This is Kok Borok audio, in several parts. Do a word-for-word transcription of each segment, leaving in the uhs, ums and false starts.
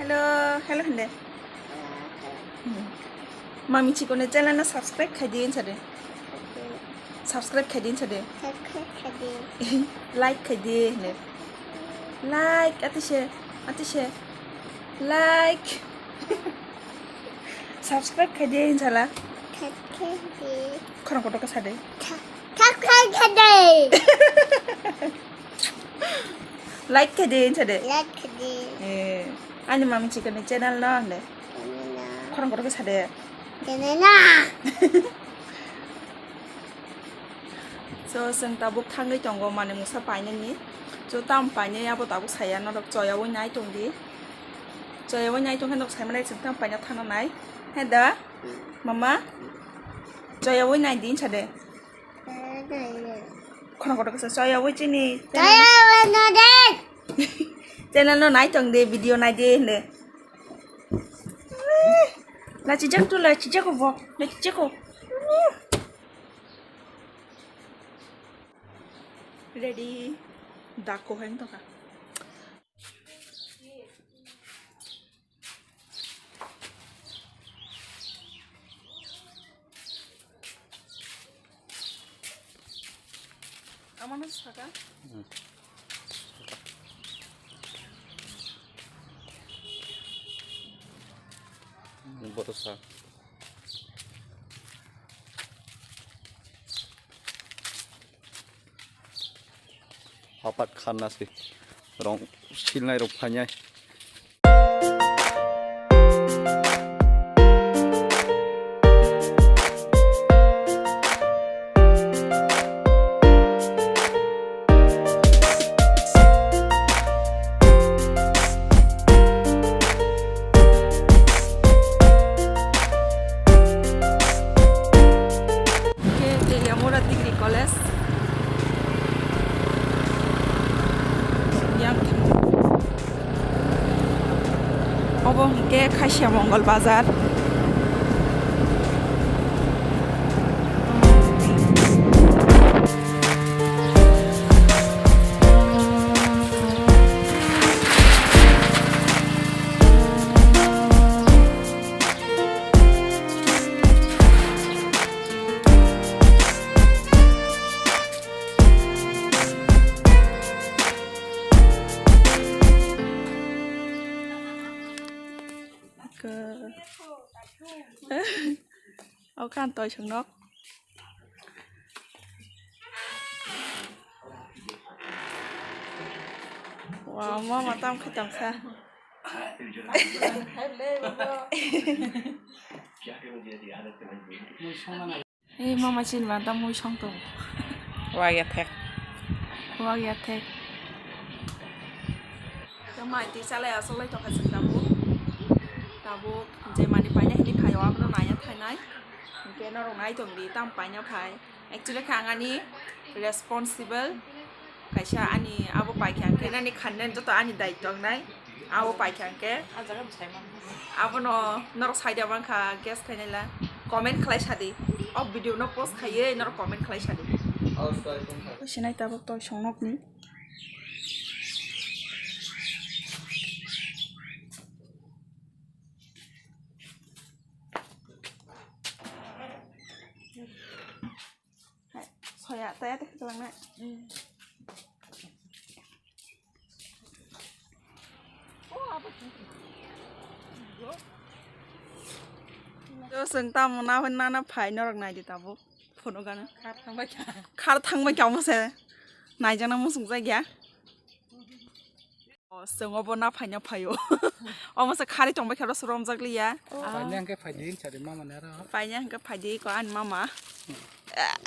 Hello, hello hinde. Mami Chikoni channel no subscribe khai di hinsa de. Subscribe khai di hinsa de. Subscribe khai di. Like khai di hinde. Like, ati se, ati se. Like. Subscribe khai di hinsala. Subscribe khai di. Khorang kotor khe sa de. Subscribe khai di. Like khai di hinsa de. Like khai di. Eh, ani Mami Chikoni channel no hinde. Channel no. Khorang kotor khe sa de. Channel no. So, chwng tabuk thangwi tongo, mane mungsa painani. So, tam painai abo tabuk saya norok choyaui nai tong di. Choyaui nai tong khe norok sai manai chwng tam paina thangna nai. He da? Mama? Choyaui nai di hinsa de. Khorang kotor khe sa choyaui chini. Choyaui no de. Channel no nai tong de, video nai de hinde. Lachijak tu, lachijak ko bo, lachijak ko. Ready. Dako heng to ka. Amano saka. Hmm. Boto sa. Hapat khanna se rong silnai rok phainai. Ke Teliamura Degree College. Yang obo hwnkhe Khaisya Mongol Bazar. Oke. Okan toi swngnok. Wow, mama tam khe tongkha. Ei mama chini ba tam mui song tong. Wagya thek. Wagya thek. Tamo twi chalai aswk lai tongkha chwng tabuk. Tabuk je mani paina hini phaio abono naiya thainai. Hinkhe norok nai tongdi tam paina phai. Actually khe ang ani responsible kaisa ani abo paikha hinkhe nani khanne joto ani daityo wngnai. Abo paikha hinkhe abono norok saida mankha guess khainai la comment khlai sadi. O video no post khaiwi norok comment khlai sadi. Sinai tabuk toi songnokni. Hai, soya, taya teh kelang na. To seng tamo na hon na na phai norok nai di tabuk. Phone gana. Khar thangbai kha. Khar thangbai kha mo se. Nai jana mo sung jagya. O, chwng obo na phaina phaio. Omo se khari tongbai khe ro sromjak liya. Paina hwnkhe phaidi hinsa de mama ni aro. Paina hwnkhe phaidi ko ani mama.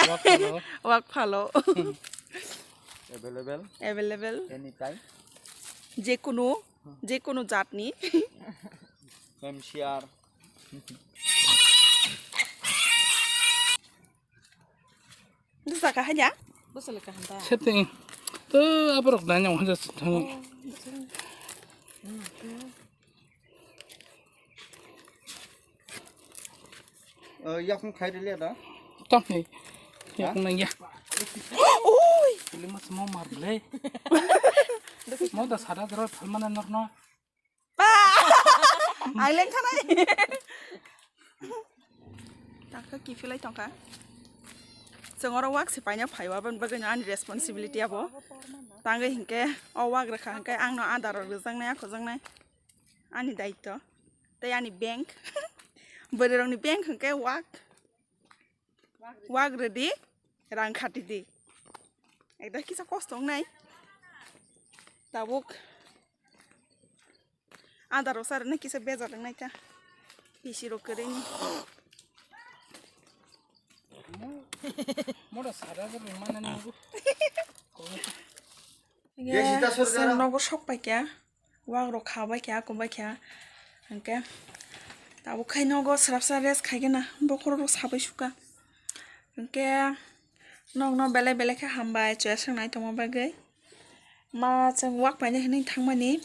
Wak phalo. Wak phalo. Available. Available. Anytime. Jekunu, jekunu jatni. M C R. Bwsa kahaya? Bwsa le kaham da. Setting. To aborok danya wahanja thani. Oh, yakung khai rile da. Tong ni. Yakung nang ya. Oi. Pili mas mau mar le. Mau da sada dro phalmana norno. Ai lengkha nai. Taka kiphilai tongkha. Chwng oro wak se paina phaiwa, aboni bagwi no ani responsibility abo. Tangwi hinkhe o wak rwkha hinkhe ang no adar rok rwjaknai, akhokjaknai. Ani daityo. Tei ani bank. Bwrwi rokni bank hinkhe wak. Wak rwdi, rang khati di. Ekdam kisa kosto wngnai. Tabuk. Adar rok sa rwna kisa bejak wngnai kha. Bisi rok kwrwini. Moda sada je rwmana ni. Chwng nogo sok pai kha. Wak rok kha bai kha, ako bai kha. Hinkhe tabuk khai nogo swrapsa rest khai gana. Bokhorok rok sabai sukha. Hinkhe nokno belai belai khe hambai, choya swngnai tongma bagwi. Ma chwng wak paina hinwi thangmani,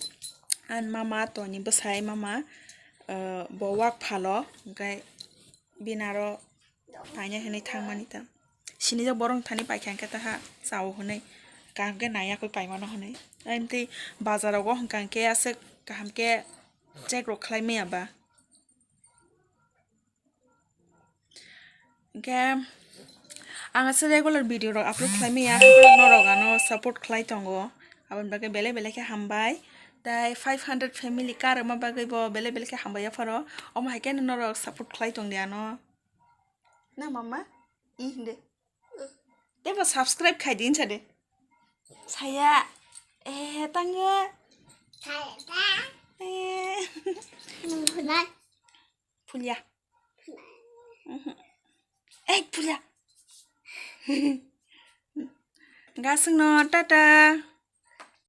ani mama toni bwsai mama, uh, bo wak phalo, hinkhe bini aro paina hinwi thangmani ta. Sinijak borok thani paikha hinkhe taha chao hinwi, kaham khe naiya khe paimano hinwi. Amtwi bazar rogo hinkha hinkhe aswk kaham khe check rok khlai maya ba. Hinkhe ang aswk regular video rok upload khlai maya, norok ano support khlai tongo, aboni bagwi belai belai khe hambai. Tai five hundred family karwma bagwi bo belai belai khe hambai yapharo. Omo hai khe norok support khlai tongdi ano. Na mama? I hinde. Tebo subscribe khai din sade. Saya. Eh, tangga. Eh. Pulia. Mhm. Eh, pulia. Gasung no, tata.